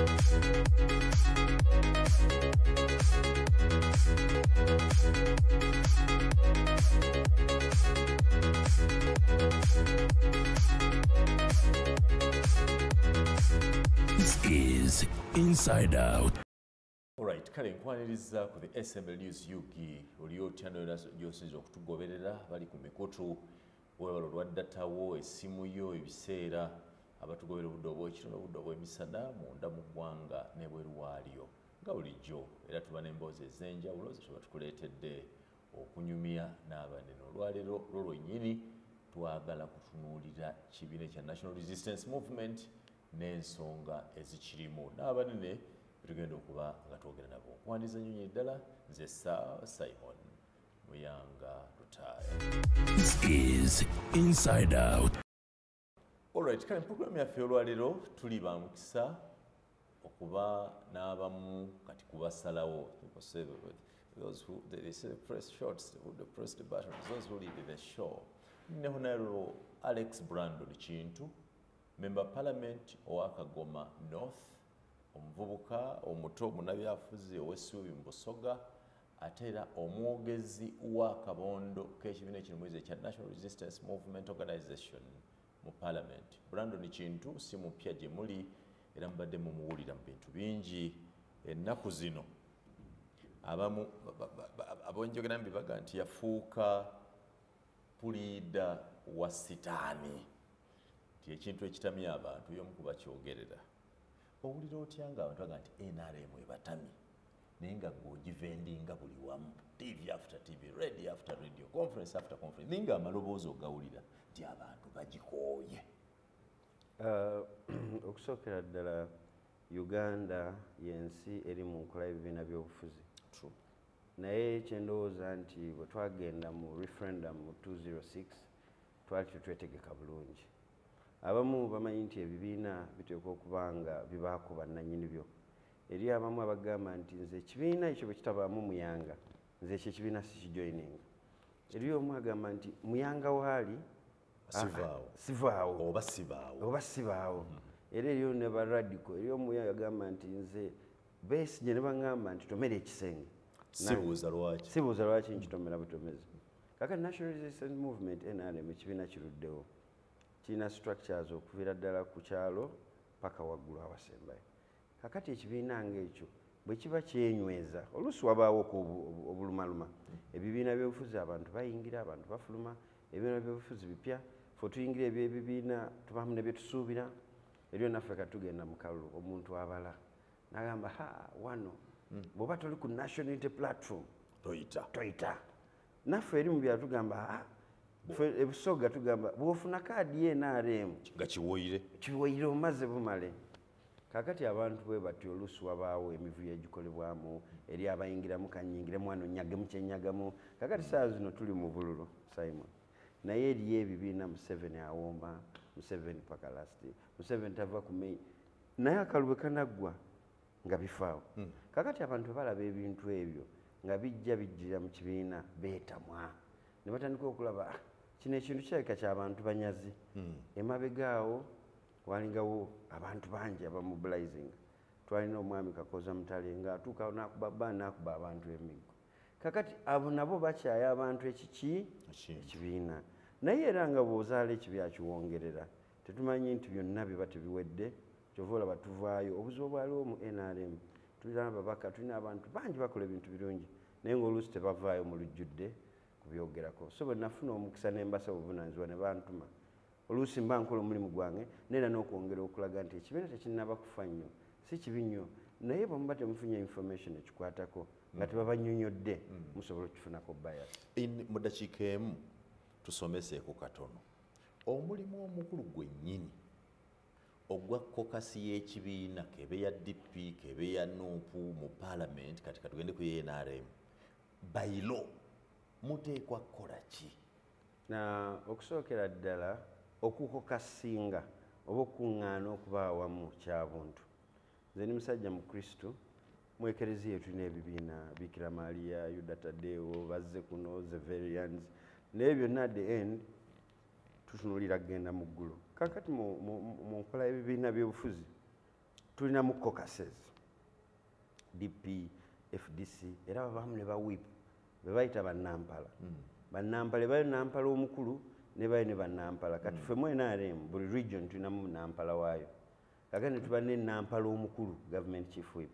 This is Inside Out. Alright, kale nkwaniriza ku the SML News UG oli otya gy'osinza okutugoberera bali ku mikutu webalo olwa data wo essimu yo ebiseera abatugoberera obudde obw'ekiro n'obudde obw'emisana munda mu ggwanga n'ebweru waalyo nga bulijjo era tuba n'emboozi ez'enjawulo ze tuba tukuleetedde okunyumya n'abanene. Olwaleero lwo lwennyini twagala kutunuulira kibiina kya National Resistance Movement n'ensonga ezikirimu n'abanene tugenda okuba nga twogera nabo. Nkwaniriza nnyo ddala nze Sir Simon Muyanga Lutaaya. This is Inside Out. Alright, kale programu yaffe olwaleero tuli ba mukisa okuba n'abamu kati kubasalawo. Those who they say press shots, who press the buttons, those who lead the show. Ne Honorable Alex Brandon Kintu, Member Parliament owa Kagoma North, omuvubuka omuto munnabyabufuzi ow'essuubi mu Busoga, ate era omwogezi w'akabondo k'ekibiina ekino ekya National Resistance Movement Organization mu Parliament. Brandon Kintu si mupya gye muli era mubadde mumuwulira mu bintu bingi ennaku zino. Abamu abonjogera mbibaga nti yafuuka puliida wa sitaani, nti ekintu ekitamya abantu y'omu kubakyogerera. Owulira otya nga abantu baga nti NRM ebatamye naye nga gw'ogivendinga buli wamu, TV after TV, radio after radio, conference after conference, naye nga amaloboozi ogawulira nti abantu bagikooye? Okusookera ddala, Uganda y'ensi eri mu nkola y'ebibiina by'obufuzi. Naye kyendowooza nti bwe twagenda mu referendum mu 206 twali tetwetegeka bulungi. Abamu bamanyi nti ebibiina biteekwa okuba nga bibaako bannannyini byo. Eri abamu abagamba nti nze ekibiina ekyo bwe kitabaamu Muyanga, nze ekyo ekibiina sikijoininga. Eriyo omu agamba nti Muyanga waali sivaawo, sivaawo oba sibaawo, oba sibaawo. Era eriyo ne ba radical, eriyo omu agamba nti nze Besigye ne baŋŋamba nti tomera ekisenge, sibuuza lwaki, sibuuza lwaki nkitomera butomezi. Kakati National Resistance Movement NRM ekibiina kiruddewo, kirina structures okuviira ddala ku kyalo paka waggulu awasembayo. Kakati ekibiina ng'ekyo bwe kiba kyenyweza, oluusi wabaawo obulumaluma. Ebibiina by'obufuzi abantu bayingira, abantu bafuluma, ebibiina by'obufuzi bipya, ffe tuyingira ebyebibiina tubaamu ne bye tusuubira. Eriyo naffe kati tugenda mu kalulu, omuntu abala n'agamba ha wano bw'oba toli ku National Unity Platform toyita, toyita. Naffe eri mu byalo tugamba ebusoga tugamba bw'ofuna kaadi ye NRM nga kiwoyire, kiwoyire omaze bumale. Kakati abantu bwe batyo oluusi wabaawo emivuyo egikolebwamu, eri abayingiramu kanyingiremu wano nnyagemu kyennyagamu. Kakati saawa zino tuli mu bululu Simon, naye eriyo ebibiina Museveni awooma, Museveni paka last, Museveni tava ku main, naye akalulu bwe kanaggwa nga bifaawo. Kakati abantu balaba ebintu ebyo nga bijja bijjira mu kibiina beetamwa, ne batandika okulaba kino ekintu kirabika ky'abantu banyazi. Emabega awo walingawo abantu bangi abamobilizinga. Twalina omwami Kakoza Mutale ng'atuuka n'akuba bba n'akuba abantu emiggo. Kakati abo nabo bakyaya abantu ekiki ekibiina, naye era nga bw'ozaala ekibi akiwongerera. Tetumanyi nti byonna biba tebiwedde, kyova olaba tuvaayo. Obuzibu obwaliwo mu NRM, tulina ababaka, tulina abantu bangi bakola ebintu birungi, naye ng'oluusi tebavaayo mu lujjudde kubyogerako. So bwe nafuna omukisa ne mbasaba obuvunaanyizibwa ne bantuma, oluusi mba nkola omulimu gwange neera n'okwongera okulaga nti ekibiina tekinnaba kufa nnyo, si kibi nnyo, naye bwe muba temufunye information ekikwatako nga tebabannyonnyodde musobola okukifunako bias. Mu ddakiika emu tusomeseeko katono omulimu omukulu gwennyini ogwa caucus y'ekibiina, kebe ya DP, kebe ya NUP mu Parliament, kati katugende ku NRM, bylaw muteekwa kukola ki? Na okusookera ddala okukokasinga oba okuŋŋaana okuba awamu kya buntu. Nze ndi musajja mu Kristo, mu ekereziya tulina ebibiina Bikira Maria, Yuda Tadeo, bazze kuno, Zeverians, naye byonna at the end tutunuulira kugenda mu ggulu. Kakati mu nkola y'ebibiina by'obufuzi Tulinamu caucuses, DP, FDC, era babamu ne ba whip be bayita bannampala. Bannampala bayo nampala omukulu ne bayo ne bannampala. Kati ffe mu NRM buli region tulinamu nampala waayo. Kakati ne tuba ne nampala omukulu, government chief whip.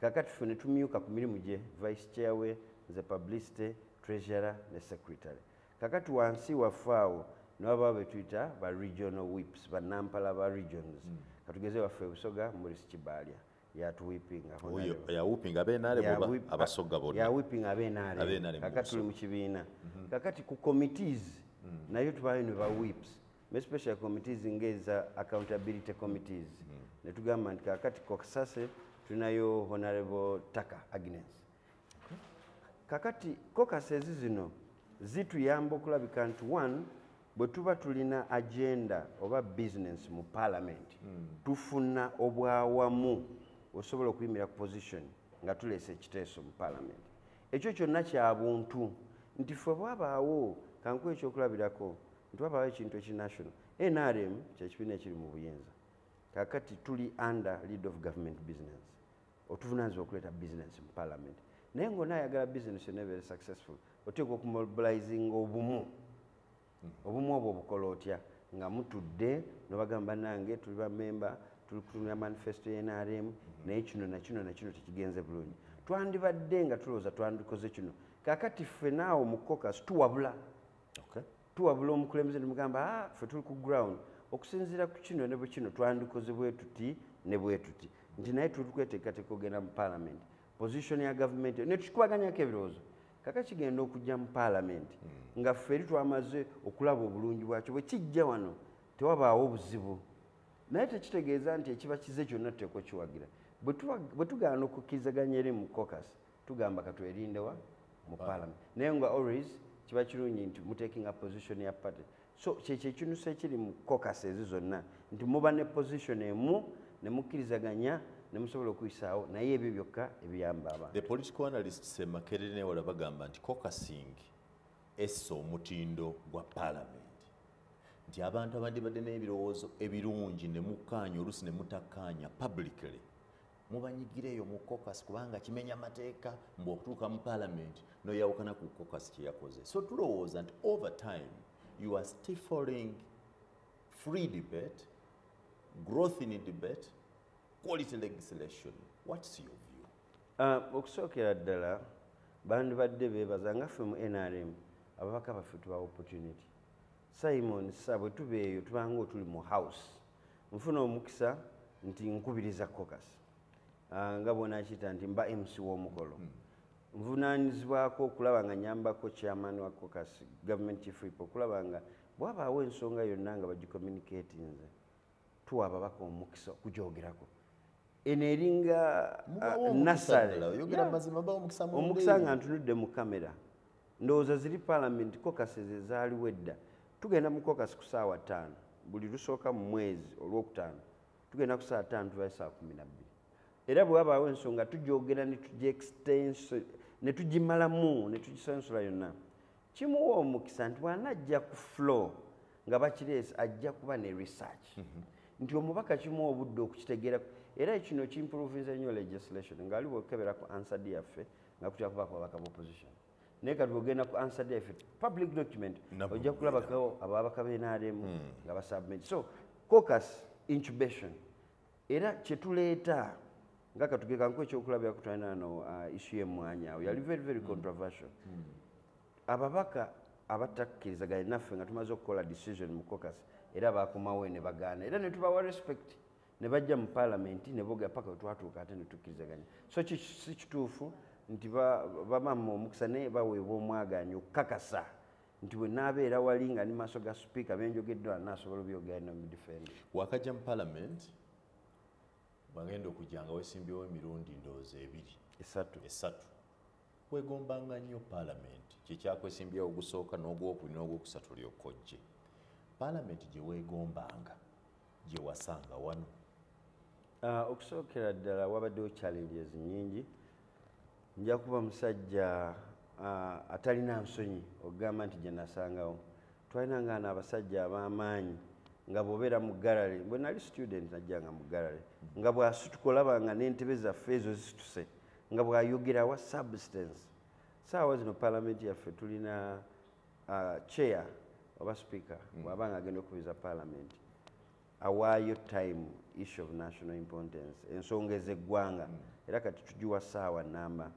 Kakati ffe ne tumyuka ku mirimu gye vice chair we, nze publicity, treasurer ne secretary. Kakati wansi waffe awo ne wabaawo be tuyita ba regional whips, bannampala ba regions. Katugeze waffe Busoga, Maurice Kibalya yatuwipinga. Oyo yawupinga ab'NRM oba Abasoga bonna? Yawipinga ab'NRM. Ab'NRM. Kakati tuli mu kibiina. Kakati ku committees nayo tubayo ne ba whips, especially committees ng'eza accountability committees. Ne tugamba nti kakati Caucus tulinayo Honorable Taka Agnes. Kakati caucuses zino zituyamba okulabika nti one, bwe tuba tulina agenda oba business mu parliament, tufuna obwawamu osobola okuyimirira ku position nga tuleese ekiteeso mu parliament. Ekyo kyonna kya buntu nti ffe bwabaawo, kankuwa ekyokulabirako nti wabaawo ekintu ekinational, NRM kyekibiina ekiri mu buyinza, kakati tuli under lead of government business, otuvunaanyizibwa okuleeta business mu parliament. Naye ng'ona ayagala business yonna ebeere successful, oteekwa okumobilizinga obumu. Obumu obwo obukola otya? Nga mutudde nobagamba, nange tuli bamemba, tuli kutunula manifesto ya NRM, naye kino nakino nakino tekigenze bulungi, twandibadde nga tulowooza twandikoze kino. Kakati ffe naawo mu caucus tuwabula. Tuwabula omukulembeze nemugamba, ah, ffe tuli ku ground, okusinziira ku kino ne bwe kino twandikoze bwe tuti ne bwe tuti, nti naye tuli kweteekateeka ogenda mu parliament, position ya gavumenti ne tukubaganyako ebirowoozo. Kaka kigenda okujja mu parliament nga ffe eri twamaze okulaba obulungi bwakyo, bwe kijja wano tewabaawo obuzibu. Naye tekitegeeza nti ekiba kize kyonna tuteekwa kiwagira. Bwe tugaana okukkirizaganya eri mu caucus, tugamba katwerindewa mu parliament. Naye nga always kiba kirungi nti mutakinga position ya party. So kyekyo ekinusa ekiri mu caucus ezo zonna, nti muba ne position emu ne mukkirizaganya ne musobola okuyisaawo, naye ebyo byokka ebiyamba abantu. The political analysts e Makerere newala bagamba nti caucusing essa omutindo gwa parliament, nti abantu abandibadde n'ebirowoozo ebirungi ne mukkaanya, oluusi ne mutakkaanya publicly, mubanyigireeyo mu caucus, kubanga kimenya mateeka mbu okutuuka mu parliament noyawukana ku caucus kye yakoze. So tulowooza nti over time you are stifling free debate, growth in debate, quality legislation. What's your view? Okusookera ddala bandibadde beebaza nga ffe mu NRM ababaka baffe tubawa opportunity. Simon, sa bwe tuba eyo tubanga otuli mu house. Nfuna omukisa nti nkubiriza caucus, nga bwonakiyita nti mba MC w'omukolo. Nvunaanyizibwako okulaba nga nyambako chairman wa caucus, government chief whip, okulaba nga bwabaawo ensonga yonna nga bagicommunicatinze, tuwa ababaka omukisa okugyogerako. Eno eringa Mubawo omukisa nasale. ddala, oyogera mazima, bawo omukisa mu Omukisa ndeeyi. Nga ntunudde mu kamera, ndowooza ziri parliament caucuses ezaaliwo edda. Tugenda mu caucus ku ssaawa 5 buli lusooka mu mwezi, olwokutaano tugenda ku ssaawa 5, tuvayo ssaawa 12. Era bwe wabaawo ensonga tujogera ne tugimalamu ne tugisensula yonna. Kimuwa omukisa nti bw'anajja ku floor nga bakireese, ajja kuba ne research, nti omubaka kimuwa obudde okukitegeera. Era kino kimprovinze nnyo legislation, ngaali bwokebera ku Hansard yaffe nga kutya kubaako ababaka b'opposition, naye kati bwogenda ku Hansard yaffe, public document, ojja kulabako ababaka b'NRM nga basubmit. So caucus incubation era kyetuleeta nga katugeka nku ekyokulabirako, tulina no issue y'emmwanyi awo yali very very controversial. Ababaka abatakkirizaganye naffe nga tumaze okukola decision mu caucus, era bakomawo ne bagaana, era ne tubawa respect ne bajja mu parliament ne boogera paka we twatuuka ate ne tukkirizaganya. So si kituufu nti bamamma omukisa, naye baweebwa omwagaanya okukakasa nti bwe naabeera wali nga ndi maaso ga sipiika, byenjogeddwa naasobola obyogera nomudefend. Wakajja mu parliament, wagenda okujja nga wesimbyewo emirundi ndowooza ebiri. Esatu. Esatu. Wegombanga nnyo parliament, kyekyakwesimbyewo ogusooka n'ogwokubiri n'ogwokusatu lyokojje. Parliament gye weegombanga gye wasanga wano? Okusookera ddala wabaddewo challenges nnyingi. Nja kuba musajja atalina nsonyi okugamba nti gye nasangawo twalina nga n'abasajja ab'amaanyi Nga bw'obeera mu gallery, bwe nali student najjanga mu gallery, nga bw'asituka olaba nga n'entebe zaffe ezo zisituse, nga bw'ayogera wa substance. Saawa zino parliament yaffe tulina chair oba speaker bw'aba nga agenda okukubiriza parliament awaayo time issue of national importance, ensonga ez'eggwanga, era kati tugiwa ssaawa namba.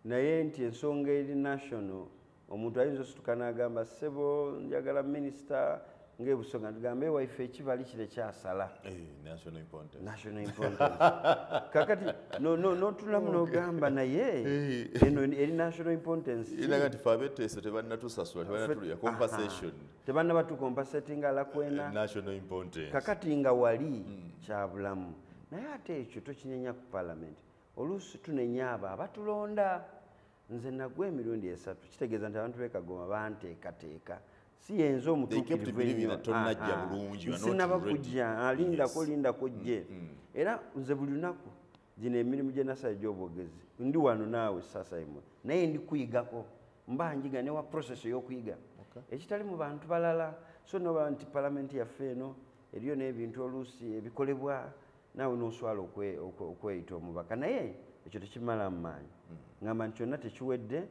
Naye nti ensonga eri national, omuntu ayinza osituka n'agamba ssebo njagala minisita ng'ebusoga, tugambe waife ekibali kire kyasala. National importance. National importance. Kakati n'otulamu n'ogamba naye eno eri national importance. Eraga nti fe abeteeso tebannatusasula, tebannatulya compensation. Tebannabatucompensatinga lakwena. National importance. Kakati nga wali kyabulamu. Naye ate ekyo tokinenya ku parliament. Oluusi tunenya abo abatulonda. Nze nagwa emirundi 3, kitegeeza nti abantu b'e Kagoma banteekateeka. Si yenze omutuukirivu ennyo. Sinaba kujja, lindako lindako jje. Era nze buli lunaku gino emirimu gye nasala egy'obwogezi ndi wano naawe sasa imwe, naye ndi kuyigako, mba njiga ne wa process ey'okuyiga ekitali mu bantu balala. So noba nti palamenti yaffe eno eriyo n'ebintu oluusi ebikolebwa naawe n'oswala okweyita omubaka, naye ekyo tekimala mu maanyi. Ngamba nti kyonna tekiwedde,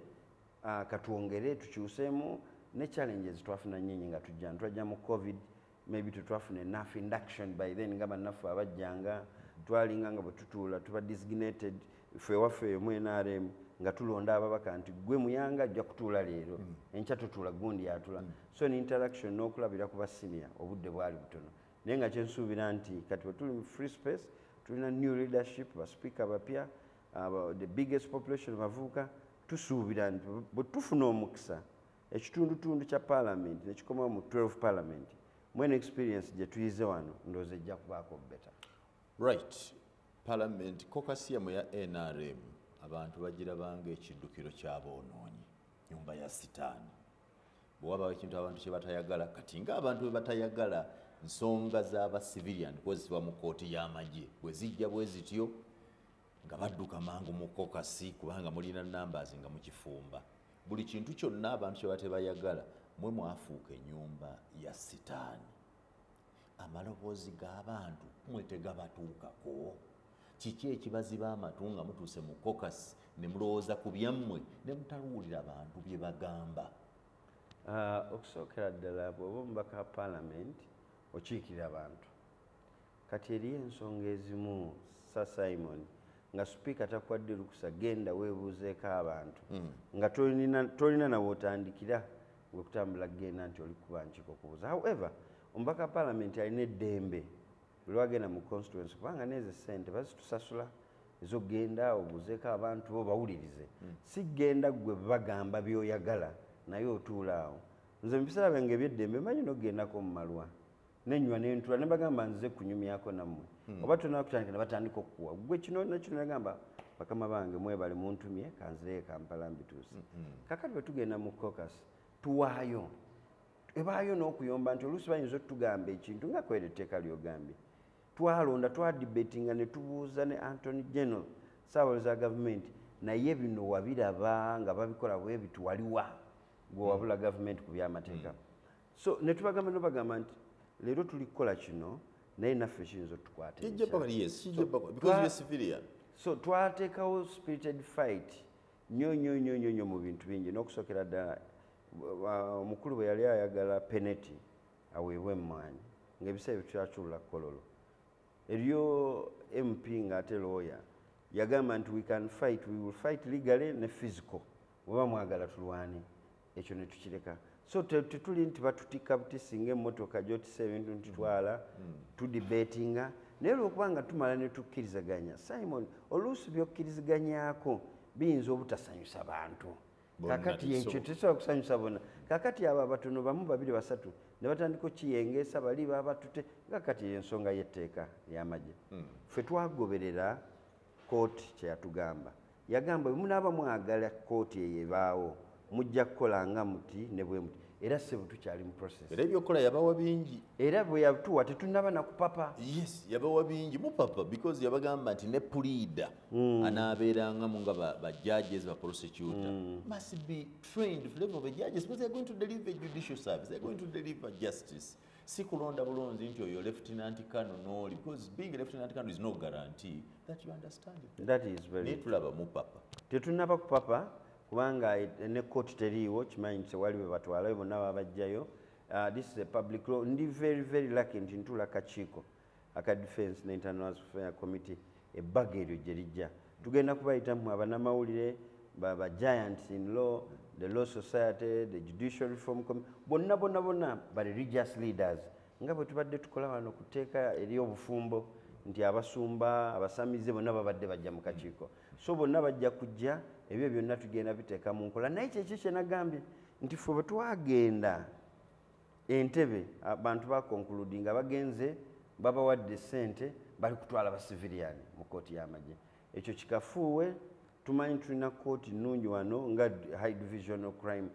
katwongere tukyuseemu. Ne challenges twafuna nnyingi nga tujja, twajja mu COVID, maybe tetwafuna enough induction by then nga bannaffe abajjanga twalinga nga bwe tutuula tuba designated ffe waffe mu NRM nga tulonda ababaka nti gwe muyanga ajja kutuula leero, enkya tutuula gundi yatula. So ni interaction n'okulabira ku ba senior obudde bwali butono, naye nga kyensuubira nti kati bwe tuli mu free space tulina new leadership, ba speaker bapya, the biggest population bavubuka, tusuubira nti bwe tufuna omukisa ekitundutundu kya parliament nekikomawo mu 12 parliament, mwene experience gye tuyize wano ndowooza ejja kubaako better. Right, parliament caucus yammwe ya NRM abantu bagirabanga ekiddukiro ky'aboonoonyi, nyumba ya sitaani. Bwe wabawo ekintu abantu kye batayagala, kati ng'abantu bwe batayagala nsonga z'aba civilian kukozesebwa mu kkooti y'amagye, bwe zijja bwe zityo nga badduka mangu mu caucus kubanga mulina numbers nga mukifumba. Buli kintu kyonna abantu kye batebayagala mwe mwafuuka ennyumba ya sitaani. Amaloboozi g'abantu mwe tegabatuukako. Kiki ekibaziba amatu nga mutuuse mu caucus ne mulowooza ku byammwe ne mutaluwulira bantu bye bagamba? Okusookera ddala bw'oba omubaka wa parliament okiikirira abantu. Kati eriyo ensonga ezimu Sir Simon nga sipiika takuwadde lukusa genda weebuuzeeko abantu, nga tolina nawe otandikira gwe kutambula genda nti oli kuba nkiiko okubuuza. However, omubaka wa parliament alina eddembe buli lwagenda mu constituency, kubanga n'ezo ssente bazitusasula ez'okugenda obuuzeeko abantu bo bawulirize. Si genda ggwe bagamba by'oyagala naye otuula awo. Nze mu biseera byange eby'eddembe manyi n'okugendako mu malwa nenywa nentula ne bagamba nze kunyumyako nammwe, oba tonakutandika ne batandika okukuwa gwe kino nakino, nagamba bakama bange mwebale muntumye kanzireyo Kampala mbituuse. Kakati bwe tugenda mu caucus tuwaayo, ebaayo n'okuyomba nti oluusi bayinza otugamba ekintu nga kwera etteeka ly'ogambye. Twalonda twadibetinga ne tubuuza ne Attorney General ssaabawolereza gavumenti, naye bino wabiraba nga babikola bwe bitu waliwa gwe wabula gavumenti ku byamateeka. So ne tubagamba nobagamba nti leero tuli kukola kino naye naffe kiyinza otukwata. So twateekawo spirited fight nnyo nnyo nnyo nnyo nnyo mu bintu bingi, n'okusookera ddala omukulu bwe yali ayagala peneti aweebwe emmwanyi ng'ebiseera ebyo tukyakyulula Kololo, eriyo MP ng'ate lawyer yagamba nti we can fight, we will fight legally ne physical, bweba mwagala tulwane, ekyo ne tukireka. So tetuli nti batutikka butisi ng'emmotoka gy'otisa ebintu ntitwala tudibetinga, naye olwokubanga tumala ne tukkirizaganya. Simon, oluusi by'okkiriziganyaako biyinza obutasanyusa bantu. Kakati ekyo tekisobola kusanyusa bonna. Kakati abo abatono bamu babiri basatu ne batandika okkiyengeesa bali babatute, nga kati ensonga y'etteeka ly'amagye. Ffe twagoberera kooti kye yatugamba. Yagamba bwe munaaba mwagala kooti eyo ebaawo mujja kukola nga muti ne bwe muti. Era ssebo tukyali mu process. Era ebyokukola yabawa bingi. Era bwe yatuwa tetunnaba na kupapa. Yes, yabawa bingi mupapa because yabagamba nti ne puliida anaabeerangamu nga ba judges, ba prosecutor must be trained to level of judges because they are going to deliver judicial service, they are going to deliver justice. Si kulonda bulonzi nti oyo Lieutenant Colonel n'oli, because being a Lieutenant Colonel is no guarantee that you understand it. That is very Naye tulaba mupapa. Tetunnaba kupapa kubanga ne kooti teriiwo, kimanyi nti tewali bwe batwalayo, bonna babajjayo. This is a public law. Ndi very very lucky nti ntuula kakiiko aka Defense ne Internal Affairs Committee. Ebbaga eryo gye lijja tugenda kubayitamu abanamawulire, ba giants in law, the Law Society, the Judicial Reform Committee, bonna bonna bonna, ba religious leaders, nga bwe tubadde tukola wano ku tteeka ery'obufumbo nti abasumba, abasamize bonna babadde bajja mu kakiiko. So bonna bajja kujja, ebyo byonna tugenda biteeka mu nkola. Naye kyekyo kye nagambye nti ffe bwe twagenda Entebbe, abantu baconcludinga bagenze babawadde ssente, bali kutwala ba civilian mu kooti y'amagye. Ekyo kikafuuwe. Tumanyi tulina kooti nnungi wano nga High Division of Crime.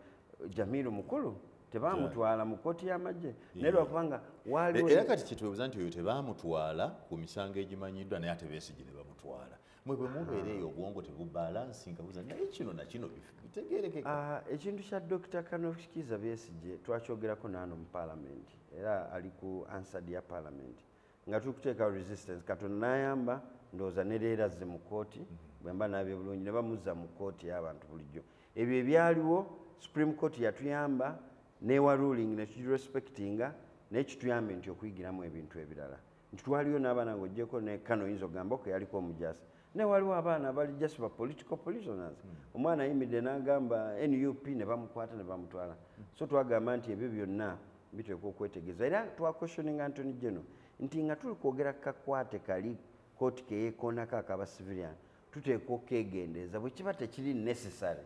Jamiru Mukulu tebamutwala mu kooti y'amagye, naye lwakubanga waliwo Era kati kyetwebuuza nti oyo tebamutwala ku misango egimanyiddwa, naye ate Besigye ne bamutwala. Mwe bwe mubeera eyo obwongo tebubalansinga buza, naye kino na kino bitegeerekeka. Ekintu kya Dr. Colonel Kizza Besigye twakyogerako naano mu Parliament, era ali ku Hansard ya Parliament nga tuli kuteekawo resistance. Katonda n'ayamba, ndowooza ne leero azze mu kooti, bwe mba naabye bulungi, ne bamuzza mu kooti y'abantu bulijjo. Ebyo ebyaliwo, Supreme Court yatuyamba newa ruling ne tugirespectinga, naye kituyambe nti okuyigiramu ebintu ebirala nti twaliyo n'abaana ng'oggyeko ne kano oyinza okugamba ko yaliko omujasi, naye waliwo abaana abali just ba political prisoners. Omwana ayimiridde n'agamba NUP ne bamukwata ne bamutwala. So twagamba nti ebyo byonna biteekwa okwetegereza, era twaquestioninga Attorney General nti nga tuli kwogera kakwate kali kooti keyeekoonako akaba civilian, tuteekwa okwegendereza. Bwe kiba tekiri necessary,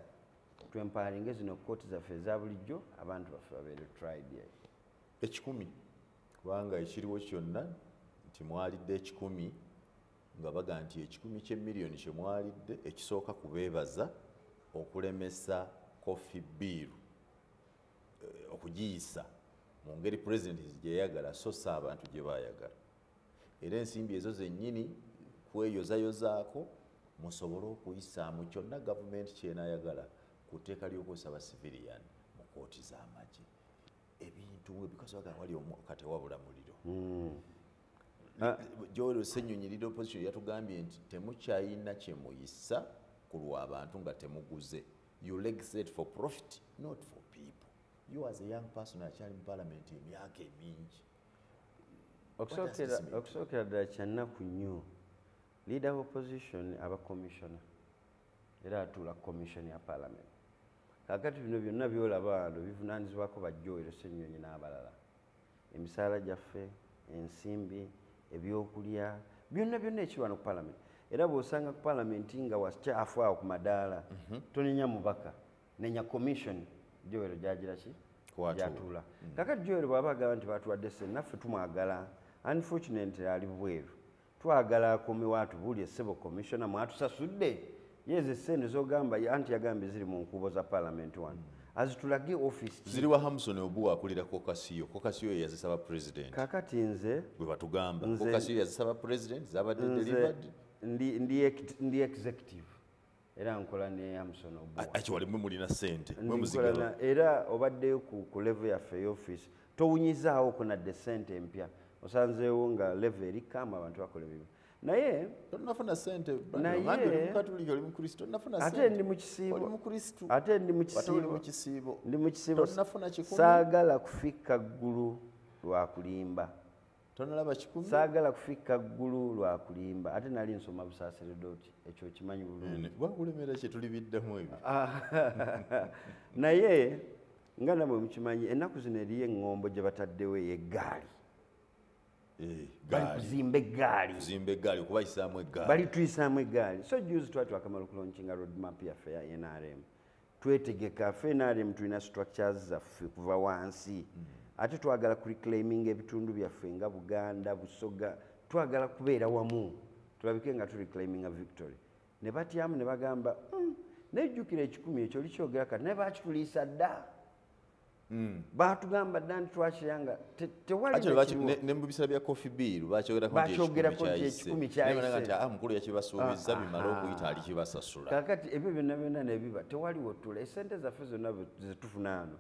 twempalinge zino kooti zaffe eza bulijjo, abantu baffe babeere tried. 1,000, kubanga ekiriwo kyonna nti mwalidde 1,000, nga baga nti 1,000 ky'emiliyoni kye mwalidde ekisooka kubeebaza okulemesa coffee bill okugiyisa mu ngeri Pulezidenti gye yayagala, so si abantu gye baayagala. Era ensimbi ezo zennyini kweyozayozaako musobole okuyisaamu kyonna gavumenti kyenaayagala ku tteeka ly'okukozesa ba civilian mu kooti z'amagye. Ebintu because baga wali kati wabula muliro. Joel Ssenyonyi, leader opposition, yatugambye nti temukyayina kye muyisa ku lw'abantu nga temuguze. You legislate for profit, not for people. You as a young person akyali mu Parliament emyaka emingi, what does this mean? Okusookera ddala, kyannaku nnyo, leader of opposition aba commissioner era atuula commission ya Parliament. Kaakati bino byonna byolaba wano bivunaanyizibwako ba Joel Ssenyonyi n'abalala. Emisaala gyaffe, ensimbi, ebyokulya, byonna byonna ekiri wano ku Parliament. Era bw'osanga ku Parliament nga wakyafu awo ku madaala, tonenya mubaka, nenya commission Joel gyagira ki Kwatuula. gyatuula. Kakati Joel bw'aba agamba nti batuwadde ssente, naffe tumwagala. Unfortunately ali bweru, twagala akomewo atubuulye, ssebo commissioner, mwatusasudde yezo essente z'ogamba? Anti yagambye ziri mu nkubo za Parliament wano, azitulage office ki? Ziri wa Hamson Obua akulira caucus yo. Caucus yo yazisaba President. Kakati nze Bwe batugamba caucus yo yazisaba President, zabadde nze delivered. ndi executive era nkola ne Hamson Obua. Actually mwe mulina ssente, mwe Ndi muzigaba. nkola era obaddeyo ku level yaffe ey'office, towunyizaawo kunadde ssente empya, osanzeewo nga level erikaamu abantu bakola ebibi, naye Tonafuna ssente. Naye Ngambye oli Mukatuliki, oli Mukristo, tonafuna ate ssente. ndi mu kisiibo. Oli Mukristo. Ate ndi mu Ate oli mu kisiibo. kisiibo. Ndi mu kisiibo. Tonafuna 1,000. Saagala kufikka ggulu lwa kulimba. Tonalaba 1,000. Saagala kufikka ggulu lwa kulimba. Ate nali nsoma busaaseredooti, ekyo okimanyi bulungi. Wakulemera kye tuli biddamu ebyo. Naye nga namwe mukimanyi, ennaku zino eriyo eŋŋombo gye bataddewo ey'eggaali. Bali Gaali. kuzimba eggaali. Kuzimba eggaali, okubayisaamu eggaali. Bali tuyisaamu eggaali. So juzi twali twakamala okulaunchinga roadmap yaffe ya NRM. Twetegeka ffe NRM, tulina structures zaffe kuva wansi. Ate twagala kureclaiming ebitundu byaffe nga Buganda, Busoga, twagala kubeera wamu tulabike nga tureclaiminga victory. Ne batyamu ne bagamba, nejjukira 1,000 ekyo olikyogera kati, naye bakituliisa dda. Baatugamba dda nti twakirya nga tewali Actually, nakiriwo. Ne mu biseera bya coffee bill bakyogerako nti Bakyogerako nti 1,000 1,000 kyayise. Naye balaga kyayise. nti, mukulu yakibasuubizza, bimale okuyita alikibasasula. Kaakati ebyo byonna byonna ne biba tewaliwo ttula. Esente zaffe zonna zetufuna wano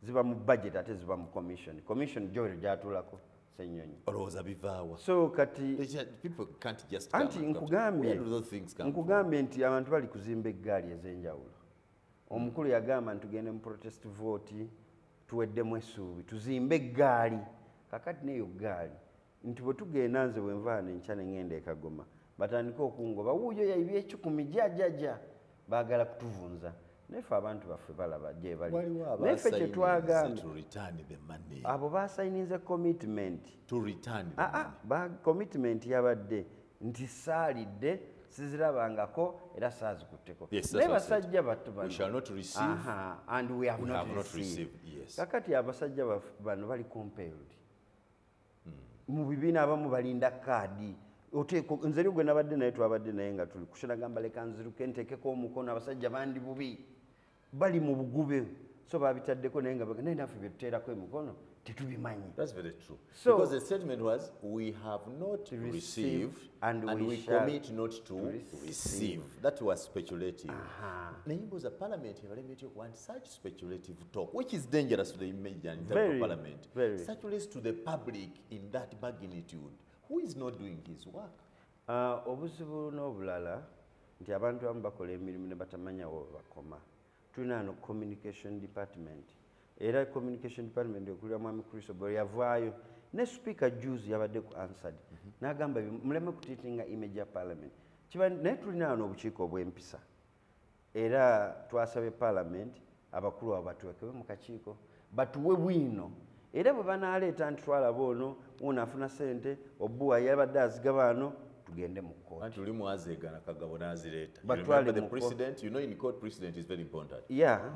Ziba mu budget ate ziba mu commission. Commission Joel gyatulako Ssenyonyi. Olowooza bivaawa? So kati people can't just anti nkugambye nti abantu bali kuzimba eggaali ez'enjawulo. Omukulu yagamba nti tugende mu protest vote, tuweddemu essuubi, tuzimbe eggaali. Kakati n'eyo ggaali nti bwe tugenda, nze bwe nvaana enkya ne ŋŋenda e Kagoma, batandike okungoba, wuuyo yaibye 10 jajaja, baagala kutuvunza. Naye ffe abantu baffe balaba gye bali. Naye ffe kye twagambye, abo basayininze commitment. Commitment yabadde nti saalidde, sizirabangako era saazikutteko. Naye basajja battu bano, and we have not received. Kakati abasajja bano bali compelled. Mu bibiina abamu balinda kaadi. Nze eri gwe nabadde naye, twabadde naye nga tuli kushona, gamba leka nziruke nteekeko omukono, abasajja bandi bubi, bali mu bugube, so babitaddeko, naye nga naye naffe bye tuteerako emikono tetubimanyi. That's very true. So, because the statement was, we have not received and we commit not to receive. That was speculative. Naye mbuuza, parliament ebaleme etya okuba nti such speculative talk, which is dangerous to the image and in terms of parliament, circulates to the public in that magnitude? Who is not doing his work? Obuzibu n'obulala nti abantu abamu bakola emirimu ne batamanya wo bakoma. Tulina no communication department. Era communication department okulira mwami Chris Obore yavaayo ne speaker juzi yabadde ku answered. N'agamba muleme kutiitinga image ya parliament. Kiba naye tulina wano obukiiko obw'empisa. Era twasabye parliament abakulu abo batuwekebe mu kakiiko batuwe bwino. Era bwe banaaleeta nti twalaba ono ono afuna ssente, obuwa yabadde azigaba ano, tugende mu kkooti. Anti oli mwazeegana Kagabo n'azireeta. Batwale the mu president, you know, in court president is very important.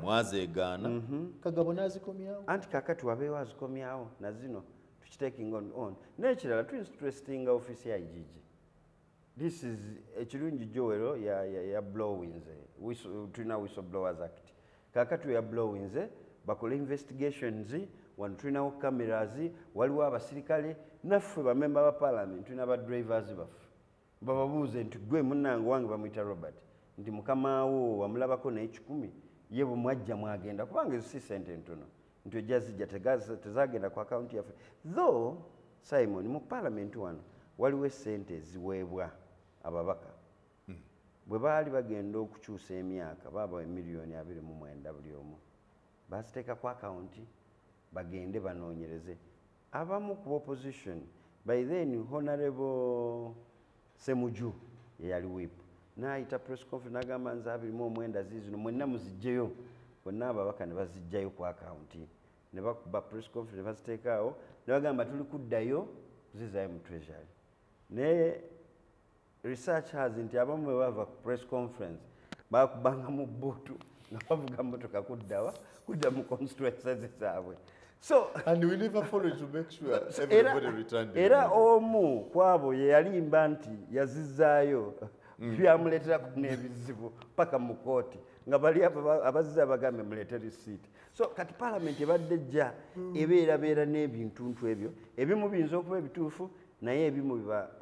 Mwazeegaana Kagabo n'azikomyawo. Anti kakati wabeewo azikomyawo na zino tukitaking on. N'ekirala tuinterestinga office ya IGG. This is ekirungi Joel ya blowinze. Tulina Whistleblowers Act. Kakati ya blowinze bakole investigations, wano tulinawo cameras, waliwo abasirikale, naffe bamemba ba parliament tulina ba drivers baffe. Bababuuze nti gwe munnange wange bamuyita Robert, nti mukamaawo wamulabako naye 10, ye bwe mwajja mwagenda, kubanga ezo si ssente ntono, nti ojja zijja tezagenda ku akawunti yaffe. Though Simon, mu parliament wano waliwo essente eziweebwa ababaka. Bwe baali bagenda okukyusa emyaka, baabawa emiliyoni 29 buli omu, baziteeka ku akawunti bagende banoonyereze. Abamu ku opposition, by then Honorable Semuju yeyali whip, n'ayita press conference n'agamba nze 29 ziizino mwenna muziggyeyo. Bonna ababaka ne bazijjayo ku akawunti, ne bakuba press conference ne baziteekaawo, ne bagamba tuli kuddayo kuzizaayo mu treasury. Naye research has nti abamu bwe bava ku press conference bakubanga mu bbuutu nga bavuga mmotoka kuddawa kudda mu constituencies zaabwe. So, and we never followed to make sure everybody returned. Era omu kwabo ye yalimba nti yazizaayo, byamuleetera n'ebizibu paka mu kooti nga bali abazizza bagambe muleete receipt. So kati parliament ebadde ejja ebeerabeera n'ebintuntu ebyo, ebimu biyinza okuba ebituufu naye ebimu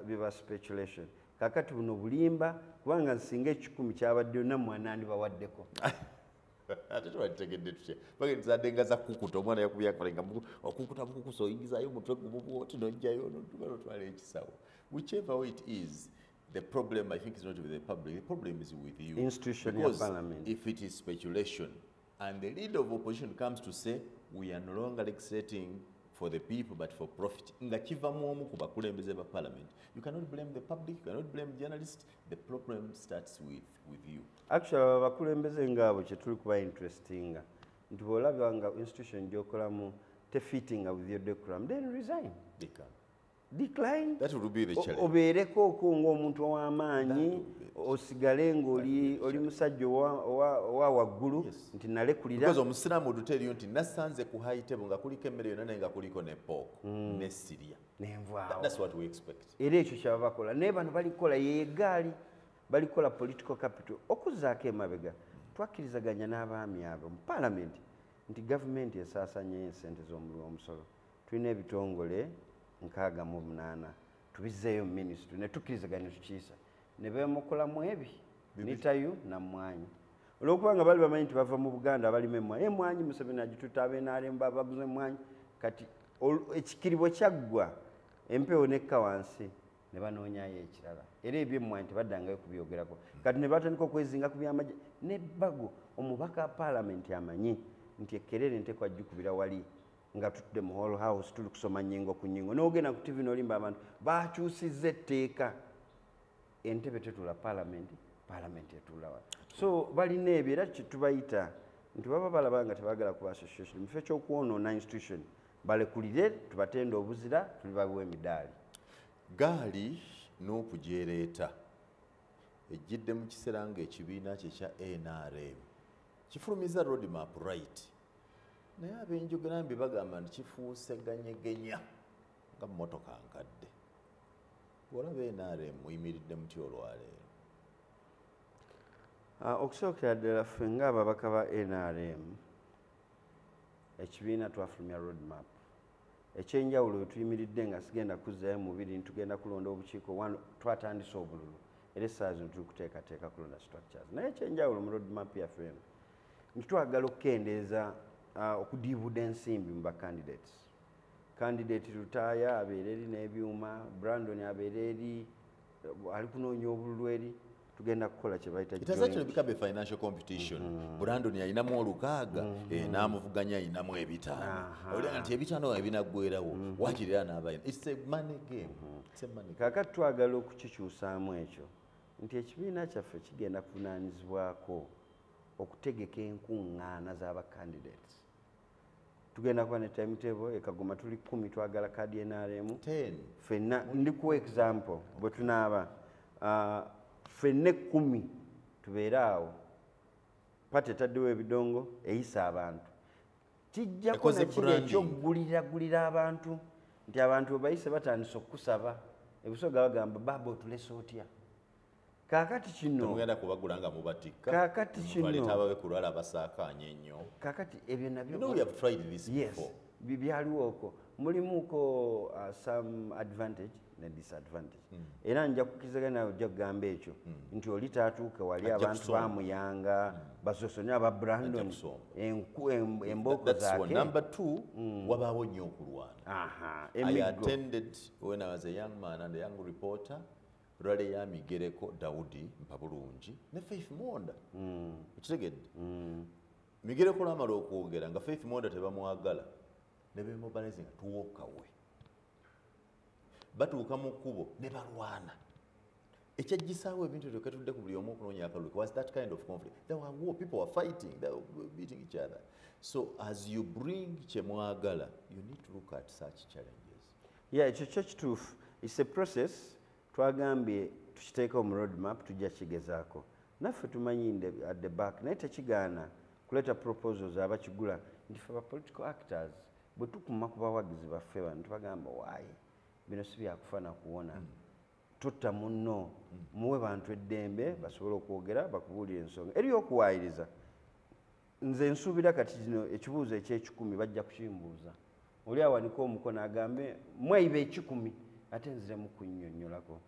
biba speculation. Kakati buno bulimba, kubanga nsinga 10 kyabaddeyo nammwe anandibawaddeko. Ate twategedde tutya? Bagenda nga za kukuta, omwana yakubye akalenga okukuta bukukusa, oyingizaayo omutwe gumu bw'oti n'oggyayo n'odduka n'otwala ekisawo. Whichever way it is, the problem I think is not with the public, the problem is with you. Institution ya Because parliament. if it is speculation and the leader of opposition comes to say we are no longer legislating for the people but for profit, nga kiva mu omu ku bakulembeze ba parliament, you cannot blame the public, you cannot blame journalists. The problem starts with you. Actually, abakulembeze ngaabo kye tuli kuba interestinga nti bw'olaba nga institution gy'okolamu tefittinga with your decorum, then resign. Decline. Decline. That would be the challenge. Obeereko okwo ng'omuntu ow'amaanyi, osigale ng'oli oli musajja owa waggulu nti nalekulira. Because omusiraamu would tell you nti nasanze ku high table nga kuliko emmere yonna naye nga kuliko ne pork ne sirya. Nenvaawo. That's what we expect. Era ekyo kyaba bakola. Naye bano balikola yeeggaali, balikola political capital. Okuzzaako emabega, twakkirizaganya n'abaami abo mu parliament nti gavumenti esaasaanyayo ensente z'omuli w'omusolo. Tulina ebitongole 68 tubizzeeyo mu minisitule ne tukkirizaganya tukiisa. Ne beemukolamu ebi, Nitayu na Mmwanyi. Olwokubanga bali bamanyi nti bava mu Buganda abalima emmwanyi, emmwanyi Museveni agitutte, ab'NRM babaguza emmwanyi. Kati ekikiribo kyaggwa, empewo nekka wansi ne banoonyayo ekirala, era ebyemmwanyi tebaddangayo kubyogerako. Kati ne batandika okwezinga ku byamagye n'ebbago. Omubaka wa paalamenti amanyi nti ekkerere nteekwa gikubira wali nga tutudde mu hall house tuli kusoma nnyingo ku nnyingo, n'ogenda ku TV n'olimba abantu bakyusizza etteeka, entebe tetula paalamenti, paalamenti etuula wala. So balina ebyo, era kyetubayita nti baba balaba nga tebaagala kuba association, mu kifo ky'okwonoona institution balekulire, tubatende obuzira, tuli babiwa emidaali. Gaali n'okugyereeta ejjidde mu kiseera ng'ekibiina kye kya NRM kifulumiza roadmap, right? Naye ab'enjogera mbi bagamba nti kifuuse ganyegenya nga mmotoka nkadde. Olaba NRM muyimiridde mutya olwaleero? Okusookera ddala, ffe ng'ababaka ba NRM ekibiina twafulumya roadmap. Ekyenjawulo we tuyimiridde nga sigenda kuzzayo mubiri, ntugenda kulonda obukiiko wano, twatandise obululu era essaawa zino tuli kuteekateeka kulonda structures. Naye ekyenjawulo mu roadmap yaffe eno nti twagala okukendeeza okudiibuda ensimbi mu bacandidates. Candidate Lutaaya abeera eri n'ebyuma, Brandon abeera eri ali kunoonya obululu eri. Tugenda kukola kye bayita It has actually become a financial competition. Brandon yalinamu 600, n'amuvuganya ayinamu 500. Olaba nti 5 ebinaggwerawo, waakiri era n'abayina. It's a money game. It's a money game. Kaakati twagala okukikyusaamu ekyo nti ekibiina kyaffe kigenda kuvunaanyizibwako okutegeka enkuŋŋaana z'abacandidates. Tugenda kuba ne timetable. Ekagoma tuli 10, twagala kaadi NRM. 10. Ffenna, ndikuwa example, bwe tunaaba ffenna 10 tubeere awo, party etaddewo ebidongo eyisa abantu, kijjako Ekoze nakiri branding. Ekyokuguliragulira abantu nti abantu bwe bayise batandise okukusaba ebusoga, bagamba, "Baaba, otulese otya?" Kaakati kino Temugenda kubagula nga mubatikka. Kaakati kino Mwaleeta ababe ku lwala abasaakaanya ennyo. Kaakati ebyo nabyo You know we have tried this before. Byaliwo okwo, mulimuko some advantage ne disadvantage. Era nja kukkirizaga nawe, ojja kugamba ekyo nti oli taatuuke wali Ajja abantu kusonga. bamuyanga basosonye aba Brandon Ajja kusonga. embooko That's one. zaake. Number two, wabaawo nnyo okulwana. I Emiggo. attended when I was a young man and a young reporter, rally ya Migereko Daudi Mpabulungi ne Faith Mwonda. Okitegedde? Migereko lwamala okwogera nga Faith Mwonda tebamwagala ne bemobilize nga tuwokawe. Batuuka mu kkubo ne balwana. Ekyaggisaawo ebintu ebyo ketudde ku buli omu okunoonya akalulu was that kind of conflict. There were war, people were fighting, they were beating each other. So as you bring kye mwagala, you need to look at such challenges. Yeah, ekyo kyo kituufu. It's a process. Twagambye tukiteeka mu roadmap, tujja kigezaako. Naffe tumanyi at the back, naye tekigaana kuleeta proposals abakigula nti ffe ba political actors bwe tukuma ku bawagizi baffe bano tubagamba, "Waayi, bino si byakufa na kuwona. Totta munno, muwe bantu eddembe basobole okwogera, bakubuulira ensonga eri okuwaayiriza." Nze nsuubira kati kino ekibuuzo ekyekikumi bajja kukimbuuza, oli awanika omukono agambe mweyiba 1,000, ate nziremu kunnyonnyolako.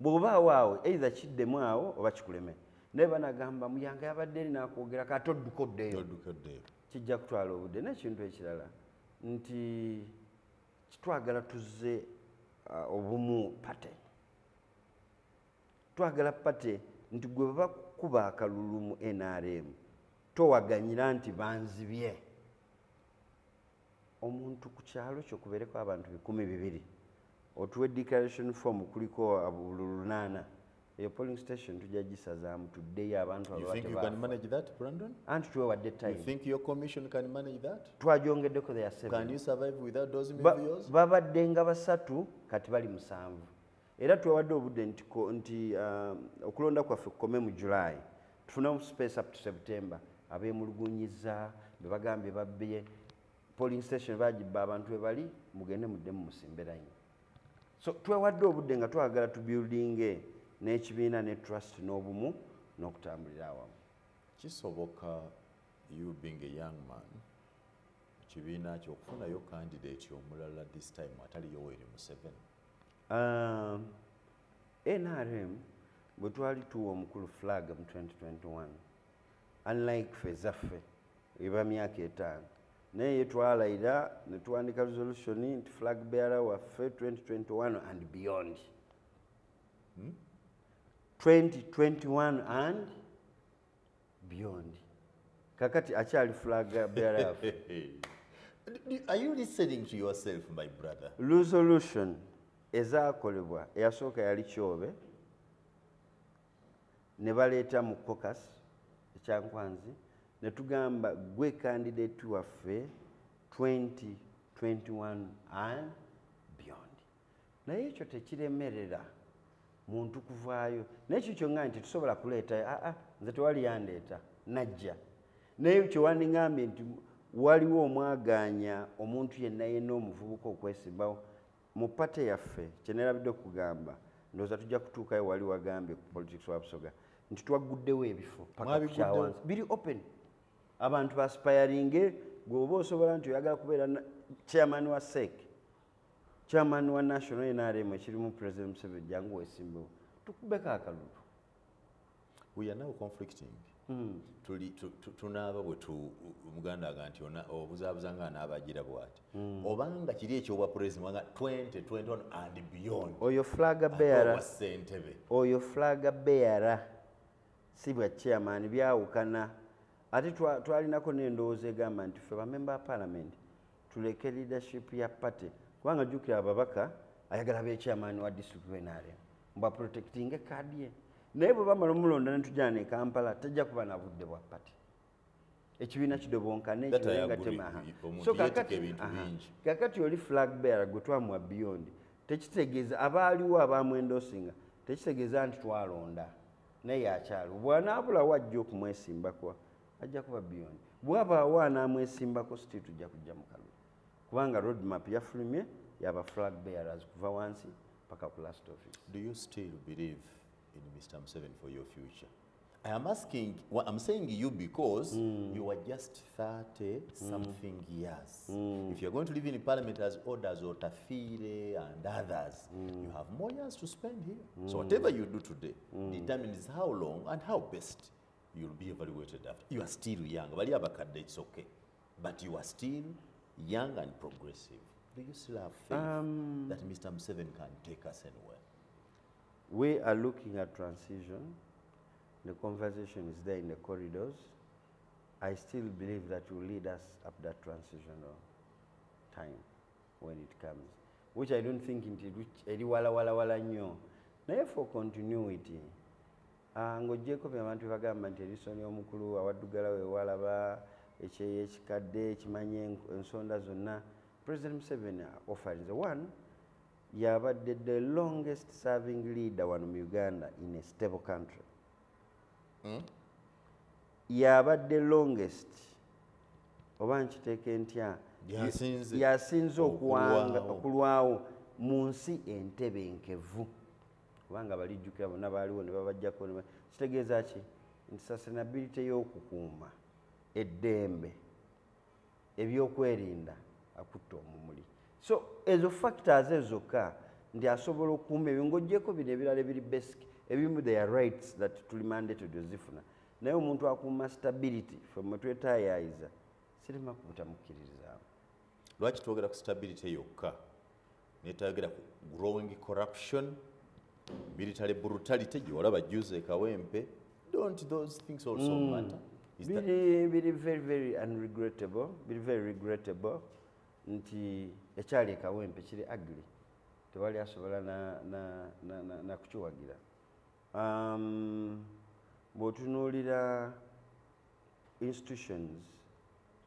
Bw'obaawo awo either kiddemu awo oba kikuleme, naye banagamba Muyanga yabadde eri nakwogera, kate odduka oddeyo. Odduka oddeyo. Kijja kutwala obudde. N'ekintu ekirala nti kitwagala tuzze obumu party. Twagala party nti gwe bakuba akalulu mu NRM towaganyira nti banzibye. Omuntu ku kyalo kyo kubeereko abantu 2,000, otuwe declaration form kuliko obululu 8, eyo polling station tujja gisazaamu tuddeyo abantu You think you can manage that, Brandon? Anti tuwewadde You time. think your commission can manage that? Twagyongeddeko, their Can seven. you survive without those videos? Babadde nga 3, kati bali 7. Era twewadde obudde nti, nti okulonda kwaffe kukome mu July, tufunemu space up to September. Abeemulugunyiza be bagambye babbye polling station, bagibba, abantu we bali mugende muddemu musimbe line. So twewadde obudde nga twagala tubuildinge n'ekibiina ne trust n'obumu n'okutambulira awamu. Kisoboka, you being a young man, ekibiina kyo okufunayo candidate omulala this time atali Yoweri Museveni? NRM bwe twali tuwa omukulu flag mu 2021. Unlike ffe zaffe eba myaka 5, naye twalayira ne tuwandika resolution nti flag bearer waffe 2021 and beyond. 2021 and beyond. Kakati akyali flag bearer waffe. Are you listening to yourself, my brother? Resolution ezaakolebwa eyasooka yali Kyobe, ne baleeta mu caucus ekyankwanzi ne tugamba gwe candidate waffe 2021 and beyond. Naye ekyo tekiremerera muntu kuvaayo, naye ekyo kyonna nti tusobola kuleeta aa nze tewali yandeeta najja. Naye kyewandingambye nti waliwo omwagaanya omuntu yenna yenna omuvubuka okwesimbawo mu party yaffe, kyenerabidde okugamba ndowooza tujja kutuukayo wali wagambye ku politics wa Busoga nti twagguddewo ebifo paka kyawansi biri open, abantu baaspiringe. Gwe oba osobola nti oyagala kubeera chairman wa SEC, chairman wa National NRM ekirimu President Museveni, jangu weesimbewo tukubeko akalulu. We are now conflicting. Tunaaba bwe Muganda aga nti obuzaabuza nga anaabagira bw'ati, obanga kiri ekyobwa president nga 2021 and beyond. Oyo flag bearer, ssentebe oyo flag bearer si bwa chairman, byawukana. Ate twalinako n'endowooza egamba nti ffe bamemba ba parliament tuleke leadership ya party, kubanga jjukira ababaka ayagala be chairman wa district NRM mba protecting card ye, naye bwe bamala omulonda ne tujja e Kampala tajja kuba na budde bwa party, ekibiina kidobonkane. So kakati oli flag bearer gwe twamuwa beyond, tekitegeeza abaaliwo abamwendosinga, tekitegeeza nti twalonda, naye akyali bw'anaabulawo ajja okumwesimbako ajja kuba beyond, bw'abaawo anaamwesimbako still tujja kujja mu kalulu, kubanga roadmap yafulumye yaba flag bearers kuva wansi paka ku last office. Do you still believe in Mr. Museveni for your future? I am asking, well, I'm saying you because you are just 30 something years. If you're going to live in parliament as orders or Tafire and others, you have more years to spend here. So whatever you do today determines how long and how best you'll be evaluated after. You are still young. It's okay. But you are still young and progressive. Do you still have faith that Mr. Museveni can take us anywhere? We are looking at transition. The conversation is there in the corridors. I still believe that will lead us up that transitional time when it comes, which I don't think eri wala wala wala nnyo. Naye for continuity, ng'oggyeko bye abantu bagamba nti erisoni omukulu awaddugala we walaba ekyeyo ekikadde ekimanye ensonda zonna, President Museveni offers one, yabadde the longest serving leader wano mu Uganda in a stable country. Yabadde longest, oba nkiteeke ntya, yasinze okulwawo mu nsi entebenkevu, kubanga balijjukira bonna baaliwo ne babajjako. Kitegeeza ki? Nti sustainability y'okukuuma eddembe, ebyokwerinda akutta omumuli. So ezo factors ezo zokka nti asobola okukuuma ebyo, ng'oggyeko bino ebirala ebiri basic, ebimu their rights that tuli mandated ozifuna, naye omuntu akuuma stability ffe mwe twetaayayiza sirima kubutamukkiririzaamu. Lwaki twogera ku stability yokka netayogera ku growing corruption, military brutality gyewalaba juze Kawempe? Don't those things also matter? Biri very very unregrettable, biri very regrettable nti ekyali e Kawempe kiri ugly, tewali asobola na kukiwagira. Bw'otunuulira institutions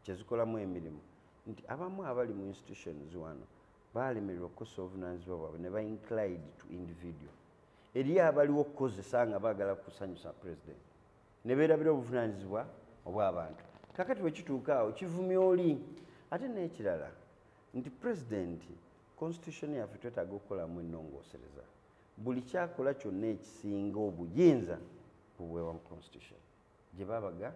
kyezikolamu emirimu, nti abamu abali mu institutions wano balemererwa okukosa obuvunaanyizibwa bwabwe ne ba inclined to individual. Eri abaliwo okukozesa nga baagala kusanyusa president ne beerabira obuvunaanyizibwa obw'abantu. Kakati bwe kituuka awo kivumya oli. Ate n'ekirala nti president, constitution yaffe twetaaga okukolamu ennongoosereza. Buli kyakola kyonna ekisinga obuyinza bubwewa mu constitution gye babaga.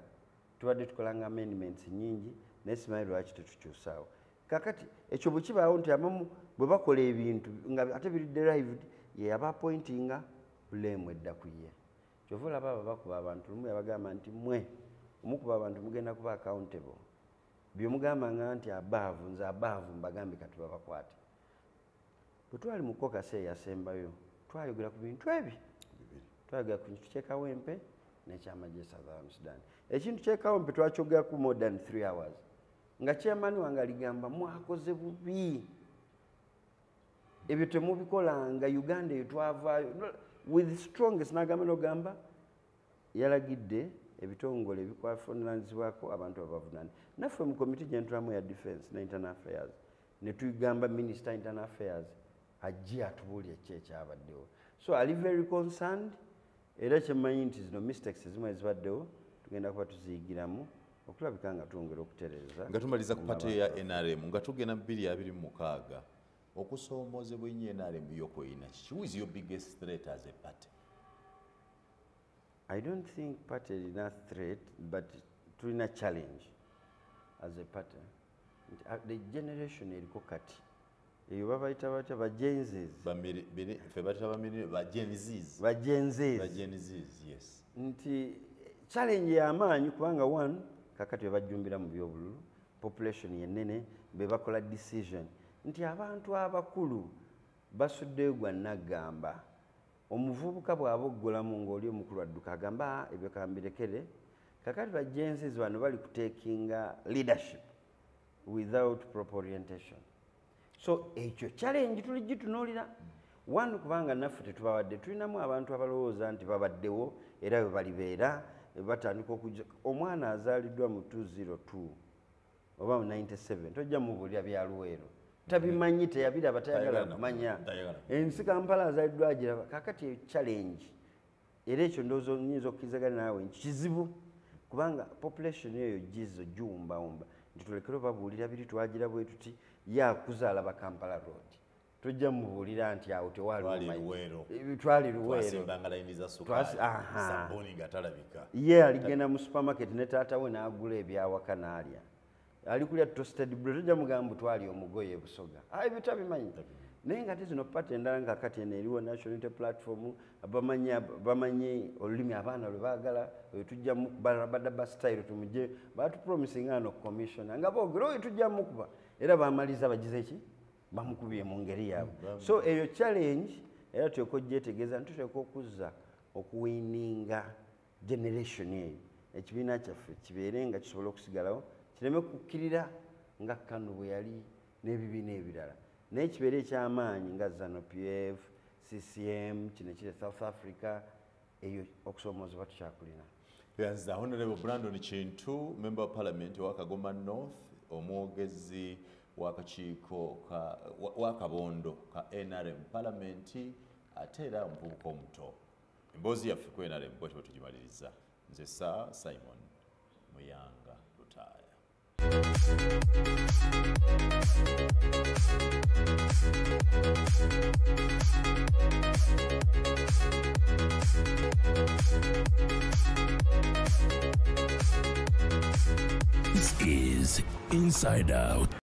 Tubadde tukolanga amendments nnyingi, naye simanyi lwaki tetukyusaawo. Kakati ekyo bwe kibaawo nti abamu bwe bakola ebintu nga ate biri derived, ye aba appointinga, blame edda ku ye. Kyova olaba abo bakuba abantu, lumu yabagamba nti mmwe Omukuba abantu mugenda kuba accountable. Byomugamba nti abaavu, nze abaavu mbagambe kati babakwate. Bwe twali mu caucus eyasembayo, twayogera ku bintu ebi. Twayogera ku kintu ky'e Kawempe n'ekyamagye Southern Sudan. Ekintu ky'e Kawempe twakyogeraku more than 3 hours. Nga chairman wange aligamba mwakoze bubi. Ebyo temubikolanga, Uganda eyo twavaayo. With strongest n'agamba n'ogamba yalagidde ebitongole ebikwafunanizibwako abantu abavunaana. Naffe mu komiti gye ntulamu ya defense ne internal affairs ne tugamba minister internal affairs ajje atubuulire ki ekyabaddewo. So ali very concerned, era kyemmanyi nti zino mistakes ezimu ezibaddewo tugenda kuba tuziyigiramu okulabika nga twongera okutereeza. Nga tumaliza ku party ya NRM, nga tugenda mu 2026, okusoomoozebwa ennyo NRM yo kw'erina kiki? Who is your biggest threat as a party? I don't think party erina threat, but tulina challenge as a party. The generation eriko kati eyo babayita batya? Ba Gen Zs. Ffe batya ba Gen Zs. Ba Gen Zs. Ba Gen Zs, yes. Nti challenge y'amaanyi kubanga one, kakati bebajjumbira mu byobululu, population yennene, be bakola decision. Nti abantu abakulu basuddeyo gwa naggamba. Omuvubuka bw'aba oggolamu ng'oli omukulu adduka agamba ebyo kambirekere. Kakati ba Gen Zs bano bali kutekinga leadership without proper orientation. So ekyo challenge tuli gitunuulira. One, kubanga naffe tetubawadde, tulinamu abantu abalowooza nti babaddewo era bwe balibeera batandika okujja. Omwana azaaliddwa mu 202 oba mu 97 tojja mubuulira bya Luweero, tabimanyi, teyabiraba, tayagala kumanya. Ensi Kampala azaaliddwa agiraba. Kakati eyo challenge, era ekyo ndowooza nyinza okkirizagana naawe nti kizibu kubanga population eyo gizo giwumbawumba nti tulekere babuulira biri twagira bwe tuti. Ye akuzaala ba Kampala Road, tojja mubuulira nti awo tewaali Luweero, twali Luweero, twasimbanga layini za sukaali, sabbuuni nga talabika. Ye aligenda mu supermarket ne taata we n'agula ebyawaka n'alya, ali kulya toasted bread, tojja mugamba twali omugoye e Busoga. Ebyo tabimanyi. Naye nga ate zino party endala nga kati eno eriwo National Unity Platform, bamanyi olulimi abaana lwe baagala, oyo tujja mukuba rabadaba style tumugye, batupromisinga ano commissioner nga boogera oyo tujja mukuba, era bamaliza bagize ki? Bamukubye mu ngeri yaabwe. So eyo challenge era tuteekwa ogyetegeeza nti tuteekwa okuzza okuwininga generation eyo, ekibiina kyaffe kibeere nga kisobola okusigalawo, kireme kukkirira nga KANU bwe yali n'ebibiina ebirala, naye kibeere ekyamaanyi nga ZANU PF, CCM, kino ekiri South Africa. Eyo okusoomoozebwa tukyakulina. Yanza Honorable Brandon Kintu, Member of Parliament wa Kagoma North, omwogezi w'akakiiko w'akabondo ka NRM Parliament, ate era omuvubuka omuto. Emboozi yaffe ku NRM bwetyo bwe tugimaliriza. Nze Sir Simon Muyanga Lutaaya. This is Inside Out.